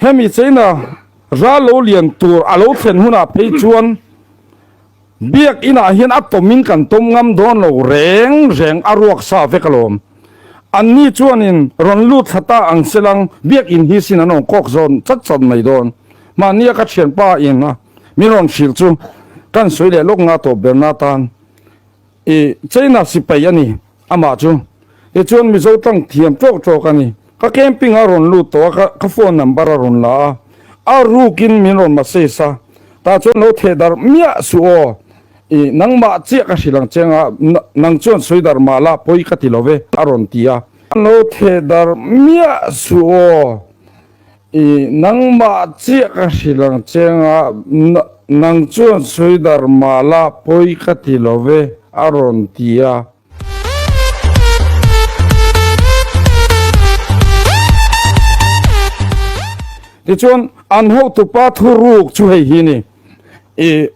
Hemi China ral lo lian tur a lo thlen hunah phei chuan Biakinah hian a tawmin kan tawm ngam dawn lo reng reng a ruak sa vek alawm. Anni chuanin rawn lut thla ta ang selang Biakin hi sin an rawn kawk zawn chat chat mai dawn. Mahnia ka thianpa in a min rawn hrilh chu kan sawi leh lawk nga tawp berna atan i China sipai a ni. Amah chu tichuan Mizo tlang thiam tawk tawk a ni. Ka camping a rawn lut tawh a, ka phone number a rawn la a, a rukin min rawn message a, tah chuan lo theh darh miah suh aw, i nangmah chiah ka hrilh ang che anga nang chuan sawi darh mah la pawi ka ti lo ve a rawn ti a. Lo theh darh miah suh aw, i nangmah chiah ka hrilh ang che anga nang chuan sawi darh mah la pawi ka ti lo ve a rawn ti a. Tichuan an hotupa thuruk chu hei hi ni, I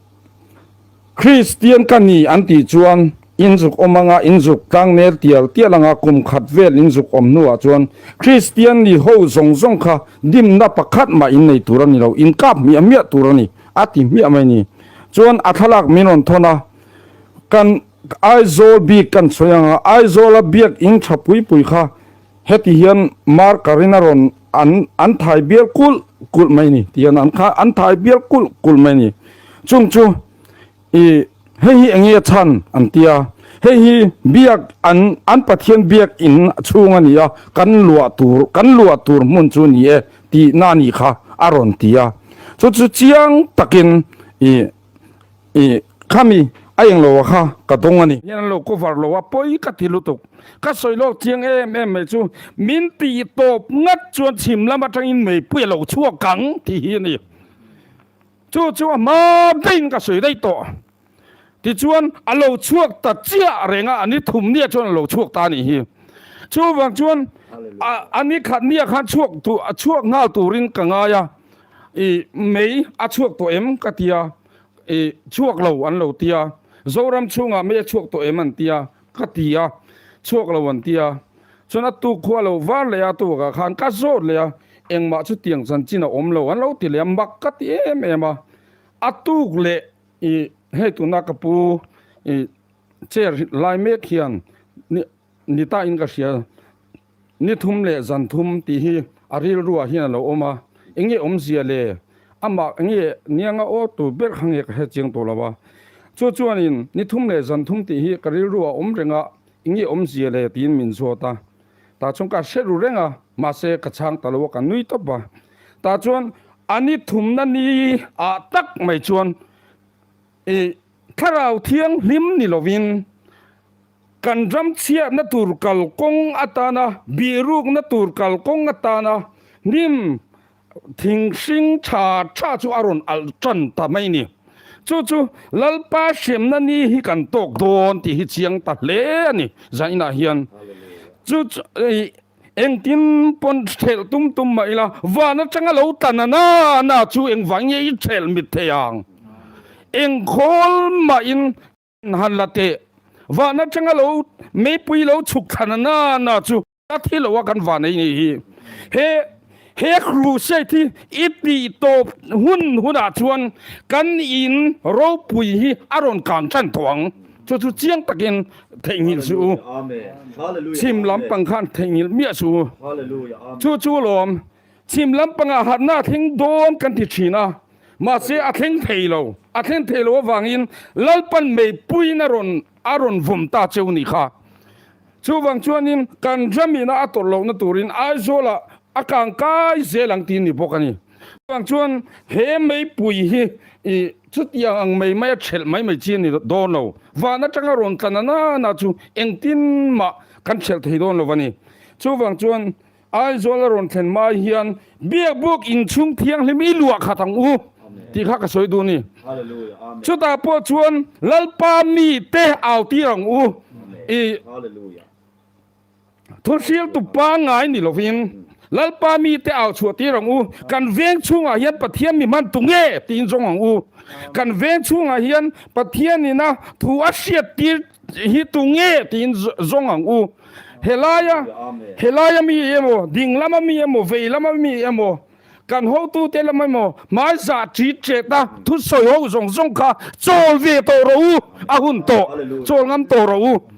Kristian ka ni an tih chuan in zuk awm anga in zuk tlangnel tial tial anga kum khat vel in zuk awm hnuah chuan Kristian ni ho zawng zawng kha dimna pakhat mah in nei tur a ni lo, in kap hmiah hmiah tur a ni a ti hmiah mai ni. Chuan a thlalak min rawn thawn a, kan Aizawl bik kan sawi ang a, Aizawla biak in tha pui pui kha heti hian marker in a rawn an an thai bial kulh kulh mai ni ti hian an kha an thai bial kulh kulh mai ni. Chung chu i hei hi eng nge chhan an ti a, hei hi biak an an Pathian biak in chhung a ni a, kan luah tur kan luah tur hmun chu ni e tihna a nih kha a rawn ti a. Chu chu chiang takin i I khami a eng lo a kha ka dawng a ni. Hian an lo cover lo a, pawi ka ti lutuk. Ka sawi lawk chiang em em mai chu min tih tawp ngat chuan chhim lam atangin meipui a lo chhuak ang tih hi a ni. Chu chu a hma daih ka sawi daih tawh. Tichuan a lo chhuak ta chiah reng a, a ni thum nia chuan a lo chhuak ta a nih hi. Chuvang chuan a ni khat nia khan chhuak chhuak nghal turin ka ngai a, I mei a chhuak tawh em ka tia, i chhuak lo an lo tia, Zoram chhungah mei a chhuak tawh em an tia ka ti a, chhuak lo an tia. Chuan a tuk khu a lo var leh a, tukah khan ka zawt leh a, engmah chu tiang chanchin a awm lo an lo ti leh a, mak ka ti em em a. A tuk leh i hei tuna ka pu i chair lai mek hian ni ni ta in ka hria. Ni thum leh zan thum tih hi a rilruah hian a lo awm a, eng nge awmzia le? Amah eng nge nianga aw tur ber kha nge ka hre chiang tawh lo a. Chu chuanin ni thum leh zan thum tih hi ka rilruah a awm reng a, eng nge awmzia le tiin min zawt a. Tah chuan ka hre ru reng a, mahse ka chhang ta lo a, ka nui tawp a. Tah chuan a ni thumna ni ah tak mai chuan i thlarau thianghlim ni lovin, Kan ram chhiatna tur kalkawng atana, bihrukna tur kalkawng atana hnim thing hring tha tha chu a rawn alh tan ta mai ni. Chu chu Lalpa hremna ni hi kan tawk dawn tih hi chiang ta hle a ni zainah hian. Chu chu engtin pawn thelh tum tum mah ila van atanga lo tlan a na na chu engvang nge i thelh mit thei ang? Eng khawl mahin Han la teh. Van atanga lo meipui lo chhuk thlan a na na chu a thi lo a kan van ei ni hi. He he crusade hi i tih tawp hun hunah chuan kan in ropui hi a rawn kang tan tawh ang. Chu chu chiang takin theihnghilh suh u. Chhim lampang khan theihnghilh miah suh u. Chu chu lawm chhim lampangah harhna a thleng dawn kan ti thin a. Mahse a thleng thei lo. A thleng thei lo avangin Lalpan meipuiin a rawn a rawn vawm ta cheu nih kha. Chuvang chuanin kan ramina a tawrh lohna turin Aizawlah a kang kai zel ang tih ni bawk a ni. Chuvang chuan he meipui hi i chutiang ang mai mai a thelh mai mai chi a ni dawn lo. Van atanga rawn tla na na na chu engtin mah kan thelh thei dawn lo a ni. Chuvang chuan Aizawl a rawn thlen mai hian Biakbuk inchhung thianghlim i luah khat ang u tih kha ka sawi duh a ni. Chutah pawh chuan Lalpa mite au tir ang u i thuhriltu pangngai ni lovin Lalpa mite au chhuah tir ang u. Kan veng chhungah hian Pathian mi hman tu nge tiin zawng ang u. Kan veng chhungah hian Pathianina thu a hriat tir hi tu nge tiin zawng ang u. Helaia, helaia mi emaw, ding lama mi emaw, vei lama mi emaw, Kan hotute lam emaw hmaizah ṭit ṭet a thusawi ho zawng zawng kha chawl ve tawh rawh u, a hun tawh, chawl ngam tawh rawh u.